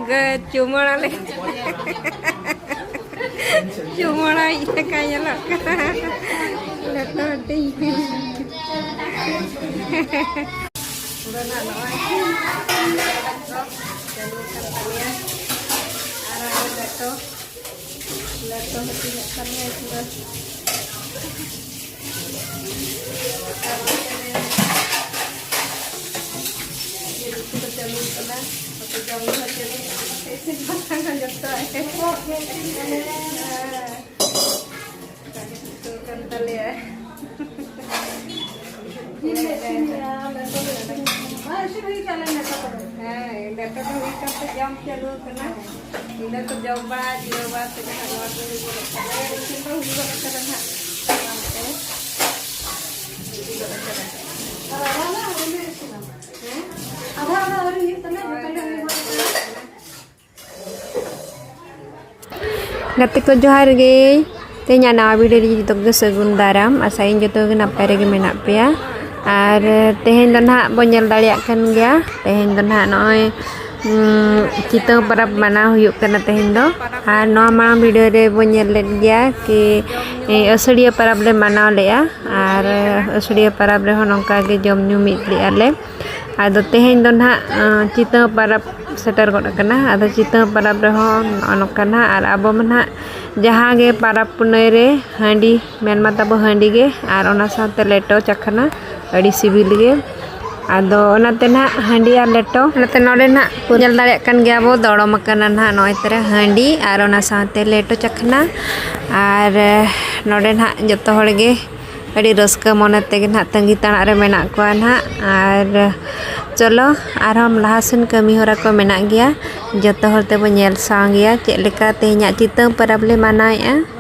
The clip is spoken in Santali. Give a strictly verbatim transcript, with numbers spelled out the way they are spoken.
ᱜᱮ ᱪᱩᱢᱟᱹᱲᱟ ᱞᱮ᱾ ᱪᱩᱢᱟᱹᱲᱟ ᱞᱮᱠᱟ ᱧᱮᱞᱚᱜ ᱠᱟᱱᱟ᱾ ᱞᱮᱴᱚ ᱦᱟᱹᱴᱤᱧ᱾ ᱯᱩᱨᱟᱹ ᱱᱟᱜ ᱱᱚᱜᱼᱚᱭ ᱪᱟᱹᱞᱩ ᱟᱠᱟᱱ ᱛᱟᱞᱮᱭᱟ᱾ ᱟᱨ ᱟᱞᱮ ᱞᱮᱴᱚ, ᱞᱮᱴᱚ ᱦᱟᱹᱴᱤᱧᱚᱜ ᱠᱟᱱ ᱜᱮᱭᱟ ᱯᱩᱨᱟᱹ᱾ ᱡᱤᱞ ᱩᱛᱩ ᱠᱚ ᱪᱟᱹᱞᱩ ᱠᱟᱱᱟ, ᱱᱚᱛᱮ ᱡᱚᱢ ᱧᱩ ᱦᱚᱸ ᱪᱟᱹᱞᱩ ᱠᱟᱱᱟ, ᱤᱥᱤᱱ ᱵᱟᱥᱟᱝ ᱦᱚᱸ ᱡᱚᱛᱚ᱾ ᱦᱮᱸ, ᱠᱟᱹᱴᱤᱡ ᱩᱛᱩ ᱠᱟᱱ ᱛᱟᱞᱮᱭᱟ᱾ ᱡᱤᱞ ᱞᱮ ᱤᱥᱤᱱ ᱜᱮᱭᱟ, ᱞᱮᱴᱚ ᱞᱮ ᱤᱥᱤᱱ ᱜᱮᱭᱟ᱾ ᱵᱟᱝ, ᱤᱥᱤᱱ ᱦᱩᱭ ᱠᱟᱱᱟ, ᱞᱮᱴᱚ ᱠᱚᱫᱚ᱾ ᱦᱮᱸ, ᱞᱮᱴᱚ ᱫᱚ ᱦᱩᱭ ᱠᱟᱛᱮ ᱡᱚᱢ ᱪᱟᱹᱞᱩ ᱠᱟᱱᱟ᱾ ᱤᱱᱟᱹ ᱠᱚ ᱡᱚᱢ ᱵᱟᱲᱟ ᱡᱤᱨᱟᱹᱣ ᱵᱟᱲᱟ ᱛᱮᱜᱮ ᱦᱟᱸᱜ ᱱᱚᱣᱟ ᱠᱚ ᱦᱩᱭᱩᱜ ᱠᱟᱱᱟ᱾ ᱤᱥᱤᱱ ᱫᱚ ᱦᱩᱭ ᱜᱚᱫ ᱠᱟᱱᱟ ᱦᱟᱸᱜ᱾ ᱟᱫᱷᱟ ᱟᱫᱷᱟ ᱟᱹᱣᱨᱤ ᱦᱩᱭᱩᱜ ᱛᱟᱞᱮ, ᱡᱚᱛᱚ ᱞᱮ ᱦᱩᱭ ᱜᱚᱫ ᱠᱟᱱᱟ᱾ ᱜᱟᱛᱮ ᱠᱚ ᱡᱚᱦᱟᱨ ᱜᱮ᱾ ᱛᱮᱦᱮᱧᱟᱜ ᱱᱟᱣᱟ video ᱨᱮ ᱡᱚᱛᱚ ᱜᱮ ᱥᱟᱹᱜᱩᱱ ᱫᱟᱨᱟᱢ᱾ ᱟᱥᱟᱭᱟᱹᱧ ᱡᱚᱛᱚ ᱜᱮ ᱱᱟᱯᱟᱭ ᱨᱮᱜᱮ ᱢᱮᱱᱟᱜ ᱯᱮᱭᱟ᱾ ᱟᱨ ᱛᱮᱦᱮᱧ ᱫᱚ ᱱᱟᱦᱟᱜ ᱵᱚᱱ ᱧᱮᱞ ᱫᱟᱲᱮᱭᱟᱜ ᱠᱟᱱ ᱜᱮᱭᱟ, ᱛᱮᱦᱮᱧ ᱫᱚ ᱱᱟᱦᱟᱜ ᱱᱚᱜᱼᱚᱭ, ᱩᱸ, ᱪᱤᱛᱟᱹᱣ ᱯᱚᱨᱚᱵᱽ ᱢᱟᱱᱟᱣ ᱦᱩᱭᱩᱜ ᱠᱟᱱᱟ ᱛᱮᱦᱮᱧ ᱫᱚ᱾ ᱟᱨ ᱱᱚᱣᱟ ᱢᱟᱲᱟᱝ video ᱨᱮ ᱵᱚᱱ ᱧᱮᱞ ᱞᱮᱫ ᱜᱮᱭᱟ ᱠᱤ, ᱮ, ᱟᱹᱥᱟᱹᱲᱤᱭᱟᱹ ᱯᱚᱨᱚᱵᱽ ᱞᱮ ᱢᱟᱱᱟᱣ ᱞᱮᱫᱼᱟ᱾ ᱟᱨ ᱟᱹᱥᱟᱹᱲᱤᱭᱟᱹ ᱯᱚᱨᱚᱵᱽ ᱨᱮᱦᱚᱸ ᱱᱚᱝᱠᱟ ᱜᱮ ᱡᱚᱢ ᱧᱩ ᱢᱤᱫ ᱞᱮᱫᱼᱟ ᱞᱮ᱾ ᱟᱫᱚ ᱛᱮᱦᱮᱧ ᱫᱚ ᱱᱟᱦᱟᱜ, ᱟᱸ, ᱪᱤᱛᱟᱹᱣ ᱯᱚᱨᱚᱵᱽ ᱥᱮᱴᱮᱨ ᱜᱚᱫ ᱟᱠᱟᱱᱟ᱾ ᱟᱫᱚ ᱪᱤᱛᱟᱹᱣ ᱯᱚᱨᱚᱵᱽ ᱨᱮᱦᱚᱸ ᱱᱚᱜᱼᱚ ᱱᱚᱝᱠᱟ ᱱᱟᱦᱟᱜ, ᱟᱨ ᱟᱵᱚ ᱢᱟ ᱱᱟᱦᱟᱜ ᱡᱟᱦᱟᱸ ᱜᱮ ᱯᱚᱨᱚᱵᱽ ᱯᱩᱱᱟᱹᱭ ᱨᱮ ᱦᱟᱺᱰᱤ, ᱢᱮᱱ ᱢᱟ ᱛᱟᱵᱚ ᱦᱟᱺᱰᱤ ᱜᱮ, ᱟᱨ ᱚᱱᱟ ᱥᱟᱶᱛᱮ ᱞᱮᱴᱚ ᱪᱟᱠᱷᱱᱟ, ᱟᱹᱰᱤ ᱥᱤᱵᱤᱞ ᱜᱮ᱾ ᱟᱫᱚ ᱚᱱᱟᱛᱮ ᱱᱟᱦᱟᱜ ᱦᱟᱺᱰᱤ ᱟᱨ ᱞᱮᱴᱚ, ᱚᱱᱟᱛᱮ ᱱᱚᱰᱮ ᱱᱟᱦᱟᱜ ᱧᱮᱞ ᱫᱟᱲᱮᱭᱟᱜ ᱠᱟᱱ ᱜᱮᱭᱟ ᱵᱚ, ᱫᱚᱲᱚᱢ ᱟᱠᱟᱱᱟ ᱱᱟᱦᱟᱜ ᱱᱚᱜᱼᱚᱭ ᱛᱟᱨᱟ ᱦᱟᱺᱰᱤ ᱟᱨ ᱚᱱᱟ ᱥᱟᱶᱛᱮ ᱞᱮᱴᱚ ᱪᱟᱠᱷᱱᱟ᱾ ᱟᱨ, ᱮ, ᱱᱚᱰᱮ ᱱᱟᱦᱟᱜ ᱡᱚᱛᱚ ᱦᱚᱲ ᱜᱮ ᱟᱹᱰᱤ ᱨᱟᱹᱥᱠᱟᱹ ᱢᱚᱱᱮ ᱛᱮᱜᱮ ᱱᱟᱦᱟᱜ ᱛᱟᱺᱜᱤ ᱛᱟᱲᱟᱜ ᱨᱮ ᱢᱮᱱᱟᱜ ᱠᱚᱣᱟ ᱱᱟᱦᱟᱜ᱾ ᱟᱨ ᱪᱚᱞᱚ, ᱟᱨᱦᱚᱸ ᱞᱟᱦᱟ ᱥᱮᱱ ᱠᱟᱹᱢᱤ ᱦᱚᱨᱟ ᱠᱚ ᱢᱮᱱᱟᱜ ᱜᱮᱭᱟ, ᱡᱚᱛᱚ ᱦᱚᱲ ᱛᱮᱵᱚ ᱧᱮᱞ ᱥᱟᱶ ᱜᱮᱭᱟ ᱪᱮᱫ ᱞᱮᱠᱟ ᱛᱮᱦᱮᱧᱟᱜ ᱪᱤᱛᱟᱹᱣ ᱯᱚᱨᱚᱵᱽ ᱞᱮ ᱢᱟᱱᱟᱣᱮᱫᱼᱟ᱾